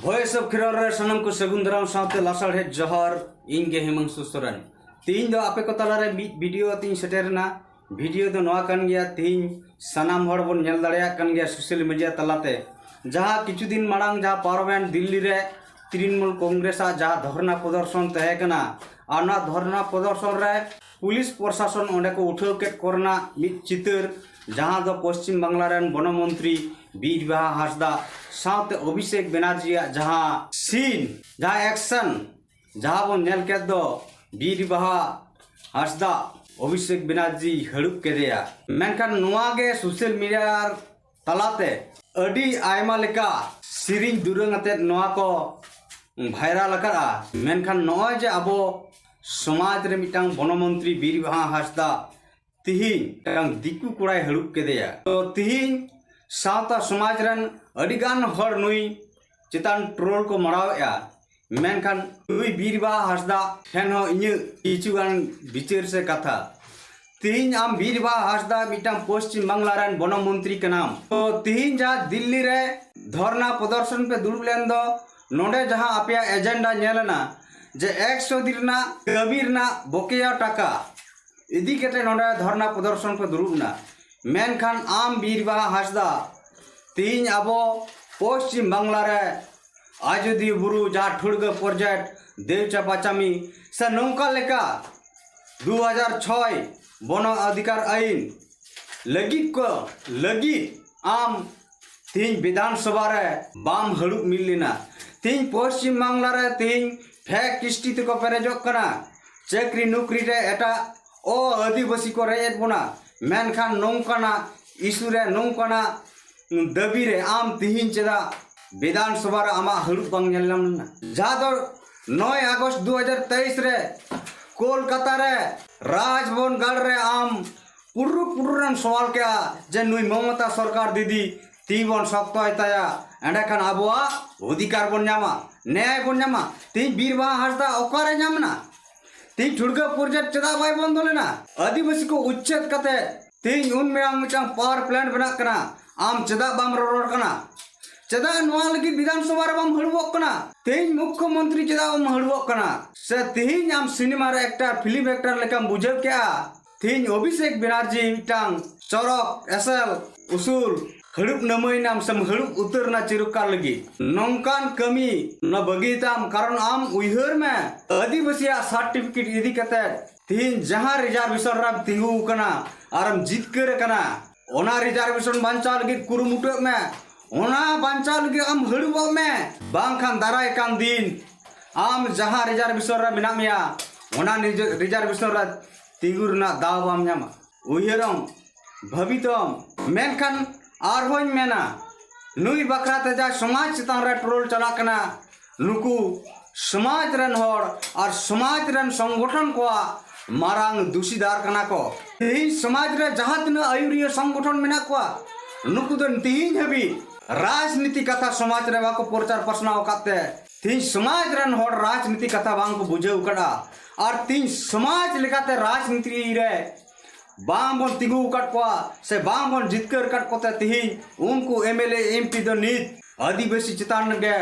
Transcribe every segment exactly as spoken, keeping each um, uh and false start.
Voice of Kherwal ᱨᱮ ᱥᱟᱱᱟᱢ ᱠᱚ ᱥᱟᱹᱜᱩᱱ ᱫᱟᱨᱟᱢ ᱥᱟᱶᱛᱮ ᱞᱟᱥᱟᱲᱦᱮᱫ ᱡᱚᱦᱟᱨ᱾ ᱤᱧ ᱜᱮ ᱦᱮᱢᱟᱝᱥᱩ ᱥᱚᱨᱮᱱ᱾ ᱛᱮᱦᱮᱧ ᱫᱚ ᱟᱯᱮ ᱠᱚ ᱛᱟᱞᱟᱨᱮ ᱢᱤᱫ ᱵᱷᱤᱰᱤᱭᱳ ᱟᱛᱮᱧ ᱥᱮᱴᱮᱨ ᱮᱱᱟ᱾ ᱵᱷᱤᱰᱤᱭᱳ ᱫᱚ ᱱᱚᱣᱟ ᱠᱟᱱ ᱜᱮᱭᱟ, ᱛᱮᱦᱮᱧ ᱥᱟᱱᱟᱢ ᱦᱚᱲ ᱵᱚᱱ ᱧᱮᱞ ᱫᱟᱲᱮᱭᱟᱜ ᱠᱟᱱ ᱜᱮᱭᱟ ᱥᱳᱥᱟᱞ ᱢᱤᱰᱤᱭᱟ ᱛᱟᱞᱟᱛᱮ, ᱡᱟᱦᱟᱸ ᱠᱤᱪᱷᱩ ᱫᱤᱱ ᱢᱟᱲᱟᱝ ᱡᱟᱦᱟᱸ ᱯᱟᱨᱚᱢᱮᱱ ᱫᱤᱞᱞᱤ ᱨᱮ ᱛᱨᱤᱱᱢᱩᱞ ᱠᱚᱝᱜᱨᱮᱥ ᱟᱜ ᱡᱟᱦᱟᱸ ᱫᱷᱚᱨᱱᱟ ᱯᱨᱚᱫᱚᱨᱥᱚᱱ ᱛᱟᱦᱮᱸ ᱠᱟᱱᱟ, ᱟᱨ ᱚᱱᱟ ᱫᱷᱚᱨᱱᱟ ᱯᱨᱚᱫᱚᱨᱥᱚᱱ ᱨᱮ ᱯᱩᱞᱤᱥ ᱯᱨᱚᱥᱟᱥᱚᱱ ᱚᱸᱰᱮ ᱠᱚ ᱩᱴᱷᱟᱹᱣ ᱠᱮᱫ ᱠᱚ ᱨᱮᱱᱟᱜ ᱢᱤᱫ ᱪᱤᱛᱟᱹᱨ, ᱡᱟᱦᱟᱸ ᱫᱚ ᱯᱚᱥᱪᱤᱢ ᱵᱟᱝᱞᱟ ᱨᱮᱱ ᱵᱚᱱᱚ ᱢᱚᱱᱛᱨᱤ ᱵᱤᱨ ᱵᱟᱦᱟ ᱦᱟᱸᱥᱫᱟ ᱥᱟᱶᱛᱮ ᱚᱵᱷᱤᱥᱮᱠ ᱵᱮᱱᱟᱨᱡᱤᱭᱟᱜ ᱡᱟᱦᱟᱸ ᱥᱤᱱ, ᱡᱟᱦᱟᱸ ᱮᱠᱥᱚᱱ, ᱡᱟᱦᱟᱸ ᱵᱚᱱ ᱧᱮᱞ ᱠᱮᱫ ᱫᱚ ᱵᱤᱨ ᱵᱟᱦᱟ ᱦᱟᱸᱥᱫᱟ ᱚᱵᱷᱤᱥᱮᱠ ᱵᱮᱱᱟᱨᱡᱤ ᱦᱟᱹᱲᱩᱵ ᱠᱮᱫᱮᱭᱟ᱾ ᱢᱮᱱᱠᱷᱟᱱ ᱱᱚᱣᱟ ᱜᱮ ᱥᱳᱥᱟᱞ ᱢᱤᱰᱤᱭᱟ ᱛᱟᱞᱟᱛᱮ ᱟᱹᱰᱤ ᱟᱭᱢᱟ ᱞᱮᱠᱟ ᱥᱮᱨᱮᱧ ᱫᱩᱨᱟᱹᱝ ᱟᱛᱮᱫ ᱱᱚᱣᱟ ᱠᱚ ᱵᱷᱟᱭᱨᱟᱞ ᱟᱠᱟᱫᱼᱟ᱾ ᱢᱮᱱᱠᱷᱟᱱ ᱱᱚᱜᱼᱚᱭ ᱡᱮ ᱟᱵᱚ ᱥᱚᱢᱟᱡᱽ ᱨᱮ ᱢᱤᱫᱴᱟᱝ ᱵᱚᱱᱚ ᱢᱚᱱᱛᱨᱤ ᱵᱤᱨ ᱵᱟᱦᱟ ᱦᱟᱸᱥᱫᱟ ᱛᱤᱦᱤᱧ ᱢᱤᱫᱴᱟᱝ ᱫᱤᱠᱩ ᱠᱚᱲᱟᱭ ᱦᱟᱹᱲᱩᱵ ᱠᱮᱫᱮᱭᱟ᱾ ᱛᱚ ᱛᱤᱦᱤᱧ ᱥᱟᱶᱛᱟ ᱥᱚᱢᱟᱡᱽ ᱨᱮᱱ ᱟᱹᱰᱤᱜᱟᱱ ᱦᱚᱲ ᱱᱩᱭ ᱪᱮᱛᱟᱱ ᱴᱨᱳᱞ ᱠᱚ ᱢᱟᱲᱟᱣᱮᱫᱼᱟ᱾ ᱢᱮᱱᱠᱷᱟᱱ ᱱᱩᱭ ᱵᱤᱨ ᱵᱟᱦᱟ ᱦᱟᱸᱥᱫᱟ ᱴᱷᱮᱱ ᱦᱚᱸ ᱤᱧᱟᱹᱜ ᱠᱤᱪᱷᱩᱜᱟᱱ ᱵᱤᱪᱟᱹᱨ ᱥᱮ ᱠᱟᱛᱷᱟ᱾ ᱛᱤᱦᱤᱧ ᱟᱢ ᱵᱤᱨ ᱵᱟᱦᱟ ᱦᱟᱸᱥᱫᱟ ᱢᱤᱫᱴᱟᱝ ᱯᱚᱥᱪᱤᱢ ᱵᱟᱝᱞᱟ ᱨᱮᱱ ᱵᱚᱱᱚ ᱢᱚᱱᱛᱨᱤ ᱠᱟᱱᱟᱢ᱾ ᱛᱚ ᱛᱤᱦᱤᱧ ᱡᱟᱦᱟᱸ ᱫᱤᱞᱞᱤ ᱨᱮ ᱫᱷᱚᱨᱱᱟ ᱯᱨᱚᱫᱚᱨᱥᱚᱱ ᱯᱮ ᱫᱩᱲᱩᱵ ᱞᱮᱱ ᱫᱚ, ᱱᱚᱰᱮ ᱡᱟᱦᱟᱸ ᱟᱯᱮᱭᱟᱜ ᱮᱡᱮᱱᱰᱟ ᱧᱮᱞ ᱮᱱᱟ ᱡᱮ ᱮᱠᱥᱚ ᱫᱤᱱ ᱨᱮᱱᱟᱜ ᱠᱟᱹᱢᱤ ᱨᱮᱱᱟᱜ ᱵᱚᱠᱮᱭᱟ ᱴᱟᱠᱟ ᱤᱫᱤ ᱠᱟᱛᱮ ᱱᱚᱰᱮ ᱫᱷᱚᱨᱱᱟ ᱯᱨᱚᱫᱚᱨᱥᱚᱱ ᱯᱮ ᱫᱩᱲᱩᱵ ᱮᱱᱟ᱾ ᱢᱮᱱᱠᱷᱟᱱ ᱟᱢ ᱵᱤᱨ ᱵᱟᱦᱟ ᱦᱟᱸᱥᱫᱟ ᱛᱤᱦᱤᱧ ᱟᱵᱚ ᱯᱚᱥᱪᱤᱢ ᱵᱟᱝᱞᱟ ᱨᱮ ᱟᱡᱚᱫᱤᱭᱟᱹ ᱵᱩᱨᱩ ᱡᱟᱦᱟᱸ ᱴᱷᱩᱲᱜᱟᱹ ᱯᱨᱚᱡᱮᱠᱴ, ᱫᱮᱣᱪᱟ ᱯᱟᱪᱟᱢᱤ ᱥᱮ ᱱᱚᱝᱠᱟ ᱞᱮᱠᱟ ᱫᱩ ᱦᱟᱡᱟᱨ ᱪᱷᱚᱭ ᱵᱚᱱᱚ ᱚᱫᱷᱤᱠᱟᱨ ᱟᱹᱭᱤᱱ ᱞᱟᱹᱜᱤᱫ ᱠᱚ ᱞᱟᱹᱜᱤᱫ ᱟᱢ ᱛᱤᱦᱤᱧ ᱵᱤᱫᱷᱟᱱ ᱥᱚᱵᱷᱟ ᱨᱮ ᱵᱟᱢ ᱦᱟᱹᱲᱩᱵ ᱢᱤᱫ ᱞᱮᱱᱟ᱾ ᱛᱤᱦᱤᱧ ᱯᱚᱥᱪᱤᱢ ᱵᱟᱝᱞᱟ ᱨᱮ ᱛᱤᱦᱤᱧ ᱯᱷᱮᱠ ᱠᱤᱥᱴᱤ ᱛᱮᱠᱚ ᱯᱮᱨᱮᱡᱚᱜ ᱠᱟᱱᱟ᱾ ᱪᱟᱹᱠᱨᱤ ᱱᱩᱠᱨᱤ ᱨᱮ ᱮᱴᱟᱜ ᱚ ᱟᱹᱫᱤᱵᱟᱹᱥᱤ ᱠᱚ ᱨᱮᱡ ᱮᱫ ᱵᱚᱱᱟ᱾ ᱢᱮᱱᱠᱷᱟᱱ ᱱᱚᱝᱠᱟᱱᱟᱜ ᱤᱥᱩ ᱨᱮ, ᱱᱚᱝᱠᱟᱱᱟᱜ ᱫᱟᱹᱵᱤ ᱨᱮ ᱟᱢ ᱛᱤᱦᱤᱧ ᱪᱮᱫᱟᱜ ᱵᱤᱫᱷᱟᱱ ᱥᱚᱵᱷᱟ ᱨᱮ ᱟᱢᱟᱜ ᱦᱟᱹᱲᱩᱵ ᱵᱟᱝ ᱧᱮᱞ ᱧᱟᱢ ᱞᱮᱱᱟ? ᱡᱟᱦᱟᱸ ᱫᱚ ᱱᱚᱭ ᱟᱜᱚᱥᱴ ᱫᱩ ᱦᱟᱡᱟᱨ ᱛᱮᱭᱤᱥ ᱨᱮ ᱠᱳᱞᱠᱟᱛᱟ ᱨᱮ ᱨᱟᱡᱽᱵᱷᱚᱵᱚᱱ ᱜᱟᱲ ᱨᱮ ᱟᱢ ᱯᱩᱨᱩ ᱯᱩᱨᱩ ᱨᱮᱢ ᱥᱚᱣᱟᱞ ᱠᱮᱜᱼᱟ ᱡᱮ ᱱᱩᱭ ᱢᱚᱢᱚᱛᱟ ᱥᱚᱨᱠᱟᱨ ᱫᱤᱫᱤ ᱛᱤ ᱵᱚᱱ ᱥᱚᱠᱛᱚᱭ ᱛᱟᱭᱟ, ᱮᱸᱰᱮᱠᱷᱟᱱ ᱟᱵᱚᱣᱟᱜ ᱚᱫᱷᱤᱠᱟᱨ ᱵᱚᱱ ᱧᱟᱢᱟ, ᱱᱮᱭᱟᱭ ᱵᱚᱱ ᱧᱟᱢᱟ᱾ ᱛᱤᱦᱤᱧ ᱵᱤᱨ ᱵᱟᱦᱟ ᱦᱟᱸᱥᱫᱟ ᱚᱠᱟᱨᱮ ᱧᱟᱢ ᱮᱱᱟ? ᱛᱤᱦᱤᱧ ᱴᱷᱩᱲᱜᱟᱹ ᱯᱨᱚᱡᱮᱠᱴ ᱪᱮᱫᱟᱜ ᱵᱟᱭ ᱵᱚᱱᱫᱚ ᱞᱮᱱᱟ? ᱟᱹᱫᱤᱵᱟᱹᱥᱤ ᱠᱚ ᱩᱪᱪᱷᱮᱫ ᱠᱟᱛᱮ ᱛᱤᱦᱤᱧ ᱩᱱ ᱢᱟᱨᱟᱝ ᱢᱤᱫᱴᱟᱝ ᱯᱟᱣᱟᱨ ᱯᱞᱮᱱᱴ ᱵᱮᱱᱟᱜ ᱠᱟᱱᱟ, ᱟᱢ ᱪᱮᱫᱟᱜ ᱵᱟᱢ ᱨᱚᱨᱚᱲ ᱠᱟᱱᱟ? ᱪᱮᱫᱟᱜ ᱱᱚᱣᱟ ᱞᱟᱹᱜᱤᱫ ᱵᱤᱫᱷᱟᱱ ᱥᱚᱵᱷᱟ ᱨᱮ ᱵᱟᱢ ᱦᱟᱹᱲᱩᱵᱚᱜ ᱠᱟᱱᱟ? ᱛᱮᱦᱮᱧ ᱢᱩᱠᱠᱷᱚ ᱢᱚᱱᱛᱨᱤ ᱪᱮᱫᱟᱜ ᱵᱟᱢ ᱦᱟᱹᱲᱩᱵᱚᱜ ᱠᱟᱱᱟ? ᱥᱮ ᱛᱮᱦᱮᱧ ᱟᱢ ᱥᱤᱱᱮᱢᱟ ᱨᱮ ᱮᱠᱴᱟᱨ, ᱯᱷᱤᱞᱢ ᱮᱠᱴᱟᱨ ᱞᱮᱠᱟᱢ ᱵᱩᱡᱷᱟᱹᱣ ᱠᱮᱜᱼᱟ? ᱛᱮᱦᱮᱧ ᱚᱵᱷᱤᱥᱮᱠ ᱵᱮᱱᱟᱨᱡᱤ ᱢᱤᱫᱴᱟᱝ ᱪᱚᱨᱚᱠ, ᱮᱥᱮᱞ, ᱩᱥᱩᱞ, ᱦᱟᱹᱲᱩᱵ ᱱᱟᱹᱢᱟᱹᱭ ᱱᱟᱢ ᱥᱮᱢ ᱦᱟᱹᱲᱩᱵ ᱩᱛᱟᱹᱨ ᱱᱟ ᱪᱤᱨᱚᱠᱟᱞ ᱞᱟᱹᱜᱤᱫ᱾ ᱱᱚᱝᱠᱟᱱ ᱠᱟᱹᱢᱤ ᱱᱚᱣᱟ ᱵᱟᱹᱜᱤ ᱛᱟᱢ, ᱠᱟᱨᱚᱱ ᱟᱢ ᱩᱭᱦᱟᱹᱨ ᱢᱮ, ᱟᱹᱫᱤᱵᱟᱹᱥᱤᱭᱟᱜ ᱥᱟᱨᱴᱤᱯᱷᱤᱠᱮᱴ ᱤᱫᱤ ᱠᱟᱛᱮ ᱛᱮᱦᱮᱧ ᱡᱟᱦᱟᱸ ᱨᱤᱡᱟᱨᱵᱷᱮᱥᱚᱱ ᱨᱮᱢ ᱛᱤᱸᱜᱩ ᱟᱠᱟᱱᱟ ᱟᱨᱮᱢ ᱡᱤᱛᱠᱟᱹᱨ ᱟᱠᱟᱱᱟ, ᱚᱱᱟ ᱨᱤᱡᱟᱨᱵᱷᱮᱥᱚᱱ ᱵᱟᱧᱪᱟᱣ ᱞᱟᱹᱜᱤᱫ ᱠᱩᱨᱩᱢᱩᱴᱩᱜ ᱢᱮ᱾ ᱚᱱᱟ ᱵᱟᱧᱪᱟᱣ ᱞᱟᱹᱜᱤᱫ ᱟᱢ ᱦᱟᱹᱲᱩᱵᱚᱜ ᱢᱮ, ᱵᱟᱝᱠᱷᱟᱱ ᱫᱟᱨᱟᱭ ᱠᱟᱱ ᱫᱤᱱ ᱟᱢ ᱡᱟᱦᱟᱸ ᱨᱤᱡᱟᱨᱵᱷᱮᱥᱚᱱ ᱨᱮ ᱢᱮᱱᱟᱜ ᱢᱮᱭᱟ, ᱚᱱᱟ ᱱᱤᱡᱮ-, ᱨᱤᱡᱟᱨᱵᱷᱮᱥᱚᱱ ᱨᱮ ᱛᱤᱸᱜᱩ ᱨᱮᱱᱟᱜ ᱫᱟᱣ ᱵᱟᱢ ᱧᱟᱢᱟ᱾ ᱩᱭᱦᱟᱹᱨᱚᱢ, ᱵᱷᱟᱹᱵᱤᱛᱚᱢ᱾ ᱢᱮᱱᱠᱷᱟᱱ ᱟᱨᱦᱚᱸᱧ ᱢᱮᱱᱟ, ᱱᱩᱭ ᱵᱟᱠᱷᱨᱟ ᱛᱮ ᱡᱟᱦᱟᱸ ᱥᱚᱢᱟᱡᱽ ᱪᱮᱛᱟᱱ ᱨᱮ ᱴᱨᱳᱞ ᱪᱟᱞᱟᱜ ᱠᱟᱱᱟ, ᱱᱩᱠᱩ ᱥᱚᱢᱟᱡᱽ ᱨᱮᱱ ᱦᱚᱲ ᱟᱨ ᱥᱚᱢᱟᱡᱽ ᱨᱮᱱ ᱥᱚᱝᱜᱚᱴᱷᱚᱱ ᱠᱚᱣᱟᱜ ᱢᱟᱨᱟᱝ ᱫᱩᱥᱤᱫᱟᱨ ᱠᱟᱱᱟ ᱠᱚ᱾ ᱛᱮᱦᱮᱧ ᱥᱚᱢᱟᱡᱽ ᱨᱮ ᱡᱟᱦᱟᱸ ᱛᱤᱱᱟᱹᱜ ᱟᱹᱭᱩᱨᱤᱭᱟᱹ ᱥᱚᱝᱜᱚᱴᱷᱚᱱ ᱢᱮᱱᱟᱜ ᱠᱚᱣᱟ, ᱱᱩᱠᱩ ᱫᱚ ᱛᱮᱦᱮᱧ ᱦᱟᱹᱵᱤᱡ ᱨᱟᱡᱽᱱᱤᱛᱤ ᱠᱟᱛᱷᱟ ᱥᱚᱢᱟᱡᱽ ᱨᱮ ᱵᱟᱠᱚ ᱯᱨᱚᱪᱟᱨ ᱯᱟᱥᱱᱟᱣ ᱟᱠᱟᱫ ᱛᱮ, ᱛᱮᱦᱮᱧ ᱥᱚᱢᱟᱡᱽ ᱨᱮᱱ ᱦᱚᱲ ᱨᱟᱡᱽᱱᱤᱛᱤ ᱠᱟᱛᱷᱟ ᱵᱟᱝ ᱠᱚ ᱵᱩᱡᱷᱟᱹᱣ ᱟᱠᱟᱫᱼᱟ᱾ ᱟᱨ ᱛᱮᱦᱮᱧ ᱥᱚᱢᱟᱡᱽ ᱞᱮᱠᱟᱛᱮ ᱨᱟᱡᱽᱱᱤᱛᱤ ᱨᱮ ᱵᱟᱝ ᱵᱚᱱ ᱛᱤᱸᱜᱩ ᱟᱠᱟᱫ ᱠᱚᱣᱟ ᱥᱮ ᱵᱟᱝ ᱵᱚᱱ ᱡᱤᱛᱠᱟᱹᱨ ᱟᱠᱟᱫ ᱠᱚᱛᱮ ᱛᱮᱦᱮᱧ ᱩᱱᱠᱩ M L A, M P ᱫᱚ ᱱᱤᱛ ᱟᱹᱫᱤᱵᱟᱹᱥᱤ ᱪᱮᱛᱟᱱ ᱨᱮᱜᱮ,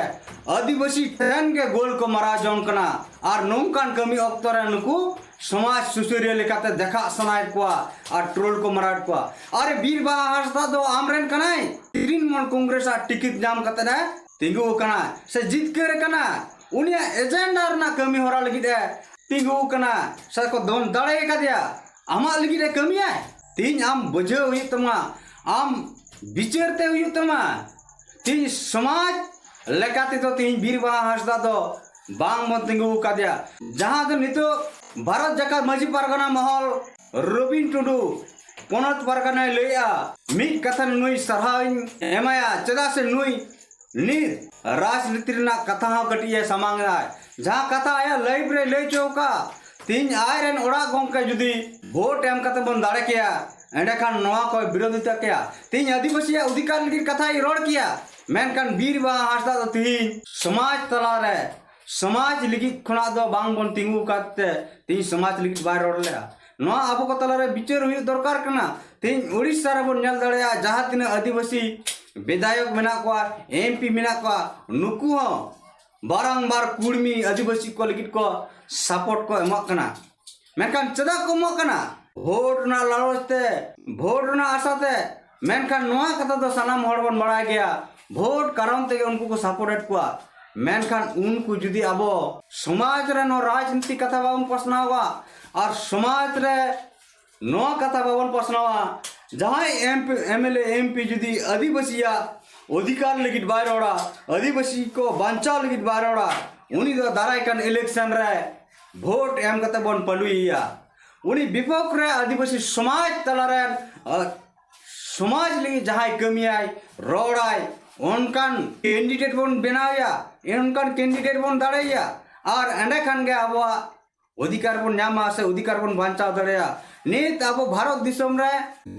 ᱟᱹᱫᱤᱵᱟᱹᱥᱤ ᱴᱷᱮᱱ ᱜᱮ ᱜᱳᱞ ᱠᱚ ᱢᱟᱨᱟᱣ ᱡᱚᱝ ᱠᱟᱱᱟ᱾ ᱟᱨ ᱱᱚᱝᱠᱟᱱ ᱠᱟᱹᱢᱤ ᱚᱠᱛᱚ ᱨᱮ ᱱᱩᱠᱩ ᱥᱚᱢᱟᱡᱽ ᱥᱩᱥᱟᱹᱨᱤᱭᱟᱹ ᱞᱮᱠᱟᱛᱮ ᱫᱮᱠᱷᱟᱜ ᱥᱟᱱᱟᱭᱮᱫ ᱠᱚᱣᱟ ᱟᱨ ᱴᱨᱳᱞ ᱠᱚ ᱢᱟᱨᱟᱣᱮᱫ ᱠᱚᱣᱟ᱾ ᱟᱨᱮ, ᱵᱤᱨ ᱵᱟᱦᱟ ᱦᱟᱸᱥᱫᱟ ᱫᱚ ᱟᱢᱨᱮᱱ ᱠᱟᱱᱟᱭ, ᱛᱨᱤᱱᱢᱩᱞ ᱠᱚᱝᱜᱨᱮᱥ ᱟᱜ ᱴᱤᱠᱤᱴ ᱧᱟᱢ ᱠᱟᱛᱮ ᱮ ᱛᱤᱸᱜᱩ ᱟᱠᱟᱱᱟ ᱥᱮ ᱡᱤᱛᱠᱟᱹᱨ ᱟᱠᱟᱱᱟ, ᱩᱱᱤᱭᱟᱜ ᱮᱡᱮᱱᱰᱟ ᱨᱮᱱᱟᱜ ᱠᱟᱹᱢᱤ ᱦᱚᱨᱟ ᱞᱟᱹᱜᱤᱫ ᱮ ᱛᱤᱸᱜᱩ ᱟᱠᱟᱱᱟ ᱥᱮ ᱠᱚ ᱫᱚᱱ ᱫᱟᱲᱮ ᱟᱠᱟᱫᱮᱭᱟ, ᱟᱢᱟᱜ ᱞᱟᱹᱜᱤᱫ ᱮ ᱠᱟᱹᱢᱤᱭᱟᱭ᱾ ᱛᱮᱦᱮᱧ ᱟᱢ ᱵᱩᱡᱷᱟᱹᱣ ᱦᱩᱭᱩᱜ ᱛᱟᱢᱟ, ᱟᱢ ᱵᱤᱪᱟᱹᱨ ᱛᱮ ᱦᱩᱭᱩᱜ ᱛᱟᱢᱟ᱾ ᱛᱮᱦᱮᱧ ᱥᱚᱢᱟᱡᱽ ᱞᱮᱠᱟ ᱛᱮᱫᱚ ᱛᱮᱦᱮᱧ ᱵᱤᱨ ᱵᱟᱦᱟ ᱦᱟᱸᱥᱫᱟ ᱫᱚ ᱵᱟᱝ ᱵᱚᱱ ᱛᱤᱸᱜᱩ ᱟᱠᱟᱫᱮᱭᱟ᱾ ᱡᱟᱦᱟᱸ ᱫᱚ ᱱᱤᱛᱚᱜ ᱵᱷᱟᱨᱚᱛ ᱡᱟᱠᱟᱛ ᱢᱟᱹᱡᱷᱤ ᱯᱟᱨᱜᱟᱱᱟ ᱢᱚᱦᱚᱞ ᱨᱚᱵᱤᱱ ᱴᱩᱰᱩ ᱯᱚᱱᱚᱛ ᱯᱟᱨᱜᱟᱱᱟᱭ ᱞᱟᱹᱭᱮᱜᱼᱟ, ᱢᱤᱫ ᱠᱟᱛᱷᱟ ᱱᱩᱭ ᱥᱟᱨᱦᱟᱣᱤᱧ ᱮᱢᱟᱭᱟ, ᱪᱮᱫᱟᱜ ᱥᱮ ᱱᱩᱭ ᱱᱤᱛ ᱨᱟᱡᱽᱱᱤᱛᱤ ᱨᱮᱱᱟᱜ ᱠᱟᱛᱷᱟ ᱦᱚᱸ ᱠᱟᱹᱴᱤᱡ ᱮ ᱥᱟᱢᱟᱝ ᱮᱫᱟᱭ᱾ ᱡᱟᱦᱟᱸ ᱠᱟᱛᱷᱟ ᱟᱭᱟᱜ ᱞᱟᱭᱤᱯᱷ ᱨᱮ ᱞᱟᱹᱭ ᱦᱚᱪᱚ ᱟᱠᱟᱫ, ᱛᱮᱦᱮᱧ ᱟᱡ ᱨᱮᱱ ᱚᱲᱟᱜ ᱜᱚᱢᱠᱮ ᱡᱩᱫᱤ ᱵᱷᱳᱴ ᱮᱢ ᱠᱟᱛᱮ ᱵᱚᱱ ᱫᱟᱲᱮ ᱠᱮᱭᱟ, ᱮᱸᱰᱮᱠᱷᱟᱱ ᱱᱚᱣᱟ ᱠᱚᱭ ᱵᱤᱨᱳᱫᱷᱤᱛᱟ ᱠᱮᱭᱟ᱾ ᱛᱮᱦᱮᱧ ᱟᱹᱫᱤᱵᱟᱹᱥᱤᱭᱟᱜ ᱚᱫᱷᱤᱠᱟᱨ ᱞᱟᱹᱜᱤᱫ ᱠᱟᱛᱷᱟᱭ ᱨᱚᱲ ᱠᱮᱭᱟ, ᱢᱮᱱᱠᱷᱟᱱ ᱵᱤᱨ ᱵᱟᱦᱟ ᱦᱟᱸᱥᱫᱟ ᱫᱚ ᱛᱮᱦᱮᱧ ᱥᱚᱢᱟᱡᱽ ᱛᱟᱞᱟᱨᱮ, ᱥᱚᱢᱟᱡᱽ ᱞᱟᱹᱜᱤᱫ ᱠᱷᱚᱱᱟᱜ ᱫᱚ ᱵᱟᱝ ᱵᱚᱱ ᱛᱤᱸᱜᱩ ᱟᱠᱟᱫ ᱛᱮ ᱛᱮᱦᱮᱧ ᱥᱚᱢᱟᱡᱽ ᱞᱟᱹᱜᱤᱫ ᱵᱟᱭ ᱨᱚᱲ ᱞᱮᱫᱼᱟ᱾ ᱱᱚᱣᱟ ᱟᱵᱚ ᱠᱚ ᱛᱟᱞᱟᱨᱮ ᱵᱤᱪᱟᱹᱨ ᱦᱩᱭᱩᱜ ᱫᱚᱨᱠᱟᱨ ᱠᱟᱱᱟ᱾ ᱛᱮᱦᱮᱧ ᱩᱲᱤᱥᱥᱟ ᱨᱮᱵᱚᱱ ᱧᱮᱞ ᱫᱟᱲᱮᱭᱟᱜᱼᱟ, ᱡᱟᱦᱟᱸ ᱛᱤᱱᱟᱹᱜ ᱟᱹᱫᱤᱵᱟᱹᱥᱤ ᱵᱤᱫᱷᱟᱭᱚᱠ ᱢᱮᱱᱟᱜ ᱠᱚᱣᱟ, ᱮᱢᱯᱤ ᱢᱮᱱᱟᱜ ᱠᱚᱣᱟ, ᱱᱩᱠᱩ ᱦᱚᱸ ᱵᱟᱨᱟᱝᱵᱟᱨ ᱠᱩᱲᱢᱤ ᱟᱹᱫᱤᱵᱟᱹᱥᱤ ᱠᱚ ᱞᱟᱹᱜᱤᱫ ᱠᱚ ᱥᱟᱯᱳᱨᱴ ᱠᱚ ᱮᱢᱚᱜ ᱠᱟᱱᱟ᱾ ᱢᱮᱱᱠᱷᱟᱱ ᱪᱮᱫᱟᱜ ᱠᱚ ᱮᱢᱚᱜ ᱠᱟᱱᱟ? ᱵᱷᱳᱴ ᱨᱮᱱᱟᱜ ᱞᱟᱞᱚᱪ ᱛᱮ, ᱵᱷᱳᱴ ᱨᱮᱱᱟᱜ ᱟᱥᱟ ᱛᱮ᱾ ᱢᱮᱱᱠᱷᱟᱱ ᱱᱚᱣᱟ ᱠᱟᱛᱷᱟ ᱫᱚ ᱥᱟᱱᱟᱢ ᱦᱚᱲ ᱵᱚᱱ ᱵᱟᱲᱟᱭ ᱜᱮᱭᱟ, ᱵᱷᱳᱴ ᱠᱟᱨᱚᱱ ᱛᱮᱜᱮ ᱩᱱᱠᱩ ᱠᱚ ᱥᱟᱯᱳᱨᱴᱮᱰ ᱠᱚᱣᱟ᱾ ᱢᱮᱱᱠᱷᱟᱱ ᱩᱱᱠᱩ ᱡᱩᱫᱤ ᱟᱵᱚ ᱥᱚᱢᱟᱡᱽ ᱨᱮ ᱱᱚᱣᱟ ᱨᱟᱡᱽᱱᱤᱛᱤ ᱠᱟᱛᱷᱟ ᱵᱟᱵᱚᱱ ᱯᱟᱥᱱᱟᱣᱟ ᱟᱨ ᱥᱚᱢᱟᱡᱽ ᱨᱮ ᱱᱚᱣᱟ ᱠᱟᱛᱷᱟ ᱵᱟᱵᱚᱱ ᱯᱟᱥᱱᱟᱣᱟ, ᱡᱟᱦᱟᱸᱭ M P, M L A, M P ᱡᱩᱫᱤ ᱟᱹᱫᱤᱵᱟᱹᱥᱤᱭᱟᱜ ᱚᱫᱷᱤᱠᱟᱨ ᱞᱟᱹᱜᱤᱫ ᱵᱟᱭ ᱨᱚᱲᱟ, ᱟᱹᱫᱤᱵᱟᱹᱥᱤ ᱠᱚ ᱵᱟᱧᱪᱟᱣ ᱞᱟᱹᱜᱤᱫ ᱵᱟᱭ ᱨᱚᱲᱟ, ᱩᱱᱤ ᱫᱚ ᱫᱟᱨᱟᱭ ᱠᱟᱱ ᱤᱞᱮᱠᱥᱚᱱ ᱨᱮ ᱵᱷᱳᱴ ᱮᱢ ᱠᱟᱛᱮ ᱵᱚᱱ ᱯᱟᱹᱞᱩᱭᱮᱭᱟ᱾ ᱩᱱᱤ ᱵᱤᱯᱚᱠᱷ ᱨᱮ ᱟᱹᱫᱤᱵᱟᱹᱥᱤ ᱥᱚᱢᱟᱡᱽ ᱛᱟᱞᱟᱨᱮ, ᱟ, ᱥᱚᱢᱟᱡᱽ ᱞᱟᱹᱜᱤᱫ ᱡᱟᱦᱟᱸᱭ ᱠᱟᱹᱢᱤᱭᱟᱭ, ᱨᱚᱲᱟᱭ, ᱚᱱᱠᱟᱱ ᱠᱮᱱᱰᱤᱰᱮᱴ ᱵᱚᱱ ᱵᱮᱱᱟᱣᱮᱭᱟ, ᱚᱱᱠᱟᱱ ᱠᱮᱱᱰᱤᱰᱮᱴ ᱵᱚᱱ ᱫᱟᱲᱮᱭᱟᱭᱟ᱾ ᱟᱨ ᱮᱸᱰᱮ ᱠᱷᱟᱱ ᱜᱮ ᱟᱵᱚᱣᱟᱜ ᱚᱫᱷᱤᱠᱟᱨ ᱵᱚᱱ ᱧᱟᱢᱟ ᱥᱮ ᱚᱫᱷᱤᱠᱟᱨ ᱵᱚᱱ ᱵᱟᱧᱪᱟᱣ ᱫᱟᱲᱮᱭᱟᱜᱼᱟ᱾ ᱱᱤᱛ ᱟᱵᱚ ᱵᱷᱟᱨᱚᱛ ᱫᱤᱥᱚᱢ ᱨᱮ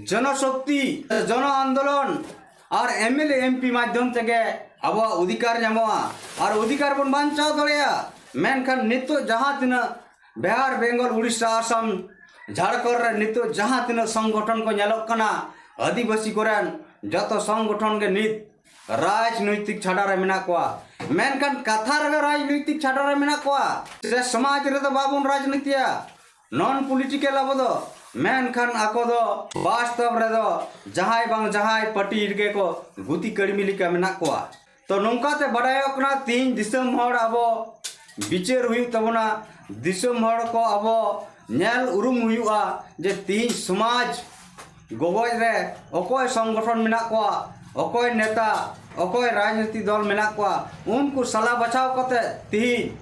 ᱡᱚᱱᱚᱥᱚᱠᱛᱤ, ᱡᱚᱱᱚ ᱟᱱᱫᱳᱞᱚᱱ ᱟᱨ M L A, M P ᱢᱟᱫᱽᱫᱷᱚᱢ ᱛᱮᱜᱮ ᱟᱵᱚᱣᱟᱜ ᱚᱫᱷᱤᱠᱟᱨ ᱧᱟᱢᱚᱜᱼᱟ ᱟᱨ ᱚᱫᱷᱤᱠᱟᱨ ᱵᱚᱱ ᱵᱟᱧᱪᱟᱣ ᱫᱟᱲᱮᱭᱟᱜᱼᱟ᱾ ᱢᱮᱱᱠᱷᱟᱱ ᱱᱤᱛᱚᱜ ᱡᱟᱦᱟᱸ ᱛᱤᱱᱟᱹᱜ ᱵᱤᱦᱟᱨ, ᱵᱮᱝᱜᱚᱞ, ᱩᱲᱤᱥᱥᱟ, ᱟᱥᱟᱢ, ᱡᱷᱟᱲᱠᱷᱚᱸᱰ ᱨᱮ ᱱᱤᱛᱚᱜ ᱡᱟᱦᱟᱸ ᱛᱤᱱᱟᱹᱜ ᱥᱚᱝᱜᱚᱴᱷᱚᱱ ᱠᱚ ᱧᱮᱞᱚᱜ ᱠᱟᱱᱟ, ᱟᱹᱫᱤᱵᱟᱹᱥᱤ ᱠᱚᱨᱮᱱ ᱡᱚᱛᱚ ᱥᱚᱝᱜᱚᱴᱷᱚᱱ ᱜᱮ ᱱᱤᱛ ᱨᱟᱡᱽᱱᱳᱭᱛᱤᱠ ᱪᱷᱟᱰᱟ ᱨᱮ ᱢᱮᱱᱟᱜ ᱠᱚᱣᱟ᱾ ᱢᱮᱱᱠᱷᱟᱱ ᱠᱟᱛᱷᱟ ᱨᱮᱜᱮ ᱨᱟᱡᱽᱱᱳᱭᱛᱤᱠ ᱪᱷᱟᱰᱟ ᱨᱮ ᱢᱮᱱᱟᱜ ᱠᱚᱣᱟ, ᱥᱮ ᱥᱚᱢᱟᱡᱽ ᱨᱮᱫᱚ ᱵᱟᱵᱚᱱ ᱨᱟᱡᱽᱱᱤᱛᱤᱭᱟ, ᱱᱚᱱ ᱯᱚᱞᱤᱴᱤᱠᱟᱞ ᱟᱵᱚ ᱫᱚ᱾ ᱢᱮᱱᱠᱷᱟᱱ ᱟᱠᱚ ᱫᱚ ᱵᱟᱥᱛᱚᱵ ᱨᱮᱫᱚ ᱡᱟᱦᱟᱸᱭ ᱵᱟᱝ ᱡᱟᱦᱟᱸᱭ ᱯᱟᱨᱴᱤ ᱨᱮᱜᱮ ᱠᱚ ᱜᱩᱛᱤ ᱠᱟᱹᱲᱢᱤ ᱞᱮᱠᱟ ᱢᱮᱱᱟᱜ ᱠᱚᱣᱟ᱾ ᱛᱚ ᱱᱚᱝᱠᱟᱛᱮ ᱵᱟᱰᱟᱭᱚᱜ ᱠᱟᱱᱟ, ᱛᱮᱦᱮᱧ ᱫᱤᱥᱚᱢ ᱦᱚᱲ ᱟᱵᱚ ᱵᱤᱪᱟᱹᱨ ᱦᱩᱭᱩᱜ ᱛᱟᱵᱚᱱᱟ, ᱫᱤᱥᱚᱢ ᱦᱚᱲ ᱠᱚ ᱟᱵᱚ ᱧᱮᱞ ᱩᱨᱩᱢ ᱦᱩᱭᱩᱜᱼᱟ ᱡᱮ ᱛᱮᱦᱮᱧ ᱥᱚᱢᱟᱡᱽ ᱜᱚᱜᱚᱡ ᱨᱮ ᱚᱠᱚᱭ ᱥᱚᱝᱜᱚᱴᱷᱚᱱ ᱢᱮᱱᱟᱜ ᱠᱚᱣᱟ, ᱚᱠᱚᱭ ᱱᱮᱛᱟ, ᱚᱠᱚᱭ ᱨᱟᱡᱽᱱᱤᱛᱤ ᱫᱚᱞ ᱢᱮᱱᱟᱜ ᱠᱚᱣᱟ, ᱩᱱᱠᱩ ᱥᱟᱞᱟ ᱵᱟᱪᱷᱟᱣ ᱠᱟᱛᱮ ᱛᱮᱦᱮᱧ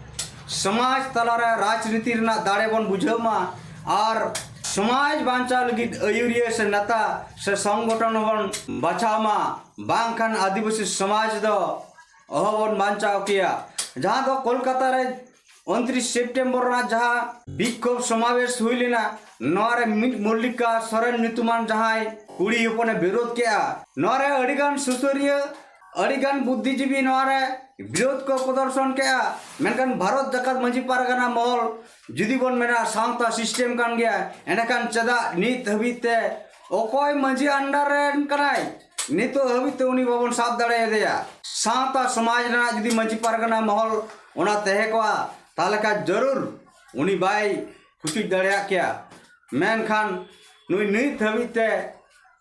ᱥᱚᱢᱟᱡᱽ ᱛᱟᱞᱟᱨᱮ ᱨᱟᱡᱽᱱᱤᱛᱤ ᱨᱮᱱᱟᱜ ᱫᱟᱲᱮ ᱵᱚᱱ ᱵᱩᱡᱷᱟᱹᱣ ᱢᱟ ᱟᱨ ᱥᱚᱢᱟᱡᱽ ᱵᱟᱧᱪᱟᱣ ᱞᱟᱹᱜᱤᱫ ᱟᱹᱭᱩᱨᱤᱭᱟᱹ ᱥᱮ ᱱᱮᱛᱟ ᱥᱮ ᱥᱚᱝᱜᱚᱴᱷᱚᱱ ᱦᱚᱸᱵᱚᱱ ᱵᱟᱪᱷᱟᱣ ᱢᱟ, ᱵᱟᱝᱠᱷᱟᱱ ᱟᱹᱫᱤᱵᱟᱹᱥᱤ ᱥᱚᱢᱟᱡᱽ ᱫᱚ ᱚᱦᱚᱵᱚᱱ ᱵᱟᱧᱪᱟᱣ ᱠᱮᱭᱟ᱾ ᱡᱟᱦᱟᱸ ᱫᱚ ᱠᱳᱞᱠᱟᱛᱟ ᱨᱮ ᱩᱱᱛᱨᱤᱥ ᱥᱮᱯᱴᱮᱢᱵᱚᱨ ᱨᱮᱱᱟᱜ ᱡᱟᱦᱟᱸ ᱵᱤᱠᱠᱷᱳᱵ ᱥᱚᱢᱟᱵᱮᱥ ᱦᱩᱭ ᱞᱮᱱᱟ, ᱱᱚᱣᱟ ᱨᱮ ᱢᱤᱫ ᱢᱚᱞᱞᱤᱠᱟ ᱥᱚᱨᱮᱱ ᱧᱩᱛᱩᱢᱟᱱ ᱡᱟᱦᱟᱸᱭ ᱠᱩᱲᱤ ᱦᱚᱯᱚᱱᱮ ᱵᱤᱨᱳᱫᱷ ᱠᱮᱜᱼᱟ᱾ ᱱᱚᱣᱟ ᱨᱮ ᱟᱹᱰᱤᱜᱟᱱ ᱥᱩᱥᱟᱹᱨᱤᱭᱟᱹ, ᱟᱹᱰᱤᱜᱟᱱ ᱵᱩᱫᱽᱫᱷᱤᱡᱤᱵᱤ ᱱᱚᱣᱟ ᱨᱮ ᱵᱤᱨᱳᱫᱷ ᱠᱚ ᱯᱨᱚᱫᱚᱨᱥᱚᱱ ᱠᱮᱜᱼᱟ᱾ ᱢᱮᱱᱠᱷᱟᱱ ᱵᱷᱟᱨᱚᱛ ᱡᱟᱠᱟᱛ ᱢᱟᱹᱡᱷᱤ ᱯᱟᱨᱜᱟᱱᱟ ᱢᱚᱦᱚᱞ ᱡᱩᱫᱤ ᱵᱚᱱ ᱢᱮᱱᱟ ᱥᱟᱶᱛᱟ ᱥᱤᱥᱴᱮᱢ ᱠᱟᱱ ᱜᱮᱭᱟ, ᱮᱸᱰᱮᱠᱷᱟᱱ ᱪᱮᱫᱟᱜ ᱱᱤᱛ ᱦᱟᱹᱵᱤᱡ ᱛᱮ ᱚᱠᱚᱭ ᱢᱟᱹᱡᱷᱤ under ᱨᱮᱱ ᱠᱟᱱᱟᱭ, ᱱᱤᱛᱚᱜ ᱦᱟᱹᱵᱤᱡ ᱛᱮ ᱩᱱᱤ ᱵᱟᱵᱚᱱ ᱥᱟᱵ ᱫᱟᱲᱮᱭᱟᱫᱮᱭᱟ᱾ ᱥᱟᱶᱛᱟ ᱥᱚᱢᱟᱡᱽ ᱨᱮᱱᱟᱜ ᱡᱩᱫᱤ ᱢᱟᱹᱡᱷᱤ ᱯᱟᱨᱜᱟᱱᱟ ᱢᱚᱦᱚᱞ ᱚᱱᱟ ᱛᱟᱦᱮᱸ ᱠᱚᱜᱼᱟ, ᱛᱟᱦᱚᱞᱮ ᱠᱷᱟᱱ ᱡᱟᱹᱨᱩᱲ ᱩᱱᱤ ᱵᱟᱭ ᱠᱩᱪᱩᱡ ᱫᱟᱲᱮᱭᱟᱜ ᱠᱮᱭᱟ᱾ ᱢᱮᱱᱠᱷᱟᱱ ᱱᱩᱭ ᱱᱤᱛ ᱦᱟᱹᱵᱤᱡ ᱛᱮ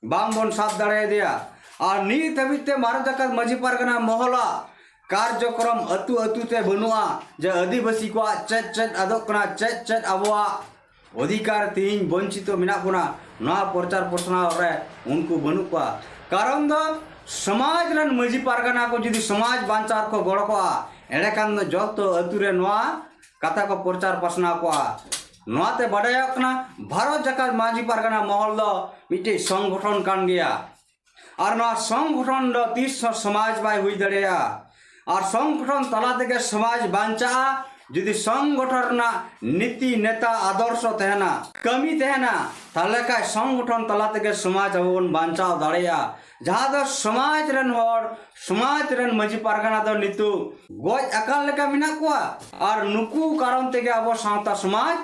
ᱵᱟᱝ ᱵᱚᱱ ᱥᱟᱵ ᱫᱟᱲᱮᱭᱟᱫᱮᱭᱟ᱾ ᱟᱨ ᱱᱤᱛ ᱦᱟᱹᱵᱤᱡ ᱛᱮ ᱵᱷᱟᱨᱚᱛ ᱡᱟᱠᱟᱛ ᱢᱟᱹᱡᱷᱤ ᱯᱟᱨᱜᱟᱱᱟ ᱢᱚᱦᱚᱞᱟᱜ ᱠᱟᱨᱡᱚᱠᱨᱚᱢ ᱟᱹᱛᱩ ᱟᱹᱛᱩ ᱛᱮ ᱵᱟᱹᱱᱩᱜᱼᱟ, ᱡᱮ ᱟᱹᱫᱤᱵᱟᱹᱥᱤ ᱠᱚᱣᱟᱜ ᱪᱮᱫ ᱪᱮᱫ ᱟᱫᱚᱜ ᱠᱟᱱᱟ, ᱪᱮᱫ ᱪᱮᱫ ᱟᱵᱚᱣᱟᱜ ᱚᱫᱷᱤᱠᱟᱨ ᱛᱮᱦᱮᱧ ᱵᱚᱧᱪᱤᱛᱚ ᱢᱮᱱᱟᱜ ᱵᱚᱱᱟ, ᱱᱚᱣᱟ ᱯᱨᱚᱪᱟᱨ ᱯᱟᱥᱱᱟᱣ ᱨᱮ ᱩᱱᱠᱩ ᱵᱟᱹᱱᱩᱜ ᱠᱚᱣᱟ᱾ ᱠᱟᱨᱚᱱ ᱫᱚ ᱥᱚᱢᱟᱡᱽ ᱨᱮᱱ ᱢᱟᱹᱡᱷᱤ ᱯᱟᱨᱜᱟᱱᱟ ᱠᱚ ᱡᱩᱫᱤ ᱥᱚᱢᱟᱡᱽ ᱵᱟᱧᱪᱟᱣ ᱨᱮᱠᱚ ᱜᱚᱲᱚ ᱠᱚᱜᱼᱟ, ᱮᱸᱰᱮᱠᱷᱟᱱ ᱫᱚ ᱡᱚᱛᱚ ᱟᱹᱛᱩ ᱨᱮ ᱱᱚᱣᱟ ᱠᱟᱛᱷᱟ ᱠᱚ ᱯᱨᱚᱪᱟᱨ ᱯᱟᱥᱱᱟᱣ ᱠᱚᱜᱼᱟ᱾ ᱱᱚᱣᱟᱛᱮ ᱵᱟᱰᱟᱭᱚᱜ ᱠᱟᱱᱟ, ᱵᱷᱟᱨᱚᱛ ᱡᱟᱠᱟᱛ ᱢᱟᱹᱡᱷᱤ ᱯᱟᱨᱜᱟᱱᱟ ᱢᱚᱦᱚᱞ ᱫᱚ ᱢᱤᱫᱴᱮᱡ ᱥᱚᱝᱜᱚᱴᱷᱚᱱ ᱠᱟᱱ ᱜᱮᱭᱟ᱾ ᱟᱨ ᱱᱚᱣᱟ ᱥᱚᱝᱜᱚᱴᱷᱚᱱ ᱫᱚ ᱛᱤᱥ ᱦᱚᱸ ᱥᱚᱢᱟᱡᱽ ᱵᱟᱭ ᱦᱩᱭ ᱫᱟᱲᱮᱭᱟᱜᱼᱟ᱾ ᱟᱨ ᱥᱚᱝᱜᱚᱴᱷᱚᱱ ᱛᱟᱞᱟ ᱛᱮᱜᱮ ᱥᱚᱢᱟᱡᱽ ᱵᱟᱧᱪᱟᱜᱼᱟ᱾ ᱡᱩᱫᱤ ᱥᱚᱝᱜᱚᱴᱷᱚᱱ ᱨᱮᱱᱟᱜ ᱱᱤᱛᱤ ᱱᱮᱛᱟ ᱟᱫᱚᱨᱥᱚ ᱛᱟᱦᱮᱱᱟ, ᱠᱟᱹᱢᱤ ᱛᱟᱦᱮᱱᱟ, ᱛᱟᱦᱚᱞᱮ ᱠᱷᱟᱡ ᱥᱚᱝᱜᱚᱴᱷᱚᱱ ᱛᱟᱞᱟ ᱛᱮᱜᱮ ᱥᱚᱢᱟᱡᱽ ᱟᱵᱚ ᱵᱚᱱ ᱵᱟᱧᱪᱟᱣ ᱫᱟᱲᱮᱭᱟᱜᱼᱟ᱾ ᱡᱟᱦᱟᱸ ᱫᱚ ᱥᱚᱢᱟᱡᱽ ᱨᱮᱱ ᱦᱚᱲ, ᱥᱚᱢᱟᱡᱽ ᱨᱮᱱ ᱢᱟᱹᱡᱷᱤ ᱯᱟᱨᱜᱟᱱᱟ ᱫᱚ ᱱᱤᱛᱚᱜ ᱜᱚᱡ ᱟᱠᱟᱱ ᱞᱮᱠᱟ ᱢᱮᱱᱟᱜ ᱠᱚᱣᱟ᱾ ᱟᱨ ᱱᱩᱠᱩ ᱠᱟᱨᱚᱱ ᱛᱮᱜᱮ ᱟᱵᱚ ᱥᱟᱶᱛᱟ ᱥᱚᱢᱟᱡᱽ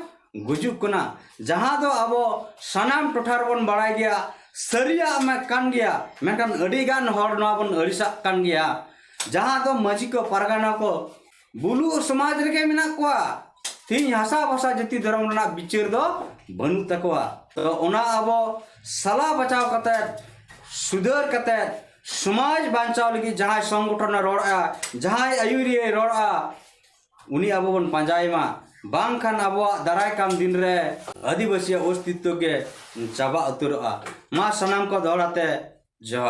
ᱜᱩᱡᱩᱜ ᱠᱟᱱᱟ᱾ ᱡᱟᱦᱟᱸ ᱫᱚ ᱟᱵᱚ ᱥᱟᱱᱟᱢ ᱴᱚᱴᱷᱟ ᱨᱮᱵᱚᱱ ᱵᱟᱲᱟᱭ ᱜᱮᱭᱟ, ᱥᱟᱹᱨᱤᱭᱟᱜ ᱢᱟ ᱠᱟᱱ ᱜᱮᱭᱟ, ᱢᱮᱱᱠᱷᱟᱱ ᱟᱹᱰᱤ ᱜᱟᱱ ᱦᱚᱲ ᱱᱚᱣᱟ ᱵᱚᱱ ᱟᱹᱲᱤᱥᱟᱜ ᱠᱟᱱ ᱜᱮᱭᱟ᱾ ᱡᱟᱦᱟᱸ ᱫᱚ ᱢᱟᱹᱡᱷᱤ ᱠᱚ, ᱯᱟᱨᱜᱟᱱᱟ ᱠᱚ ᱵᱩᱞᱩᱜ ᱥᱚᱢᱟᱡᱽ ᱨᱮᱜᱮ ᱢᱮᱱᱟᱜ ᱠᱚᱣᱟ᱾ ᱛᱤᱦᱤᱧ ᱦᱟᱥᱟ ᱵᱷᱟᱥᱟ ᱡᱟᱹᱛᱤ ᱫᱷᱚᱨᱚᱢ ᱨᱮᱱᱟᱜ ᱵᱤᱪᱟᱹᱨ ᱫᱚ ᱵᱟᱹᱱᱩᱜ ᱛᱟᱠᱚᱣᱟ᱾ ᱛᱚ ᱚᱱᱟ ᱟᱵᱚ ᱥᱟᱞᱟ ᱵᱟᱪᱟᱣ ᱠᱟᱛᱮ, ᱥᱩᱫᱷᱟᱹᱨ ᱠᱟᱛᱮ, ᱥᱚᱢᱟᱡᱽ ᱵᱟᱧᱪᱟᱣ ᱞᱟᱹᱜᱤᱫ ᱡᱟᱦᱟᱸᱭ ᱥᱚᱝᱜᱚᱴᱷᱚᱱᱮ ᱨᱚᱲᱼᱟ, ᱡᱟᱦᱟᱸᱭ ᱟᱹᱭᱩᱨᱤᱭᱟᱹᱭ ᱨᱚᱲᱼᱟ, ᱩᱱᱤ ᱟᱵᱚ ᱵᱚᱱ ᱯᱟᱸᱡᱟᱭᱮ ᱢᱟ, ᱵᱟᱝᱠᱷᱟᱱ ᱟᱵᱚᱣᱟᱜ ᱫᱟᱨᱟᱭ ᱠᱟᱱ ᱫᱤᱱ ᱨᱮ ᱟᱹᱫᱤᱵᱟᱹᱥᱤᱭᱟᱜ ᱚᱥᱛᱤᱛᱛᱚ ᱜᱮ ᱪᱟᱵᱟ ᱩᱛᱟᱹᱨᱚᱜᱼᱟ᱾ ᱢᱟ ᱥᱟᱱᱟᱢ ᱠᱚ ᱫᱚᱦᱲᱟ ᱛᱮ ᱡᱚᱦᱟᱨ᱾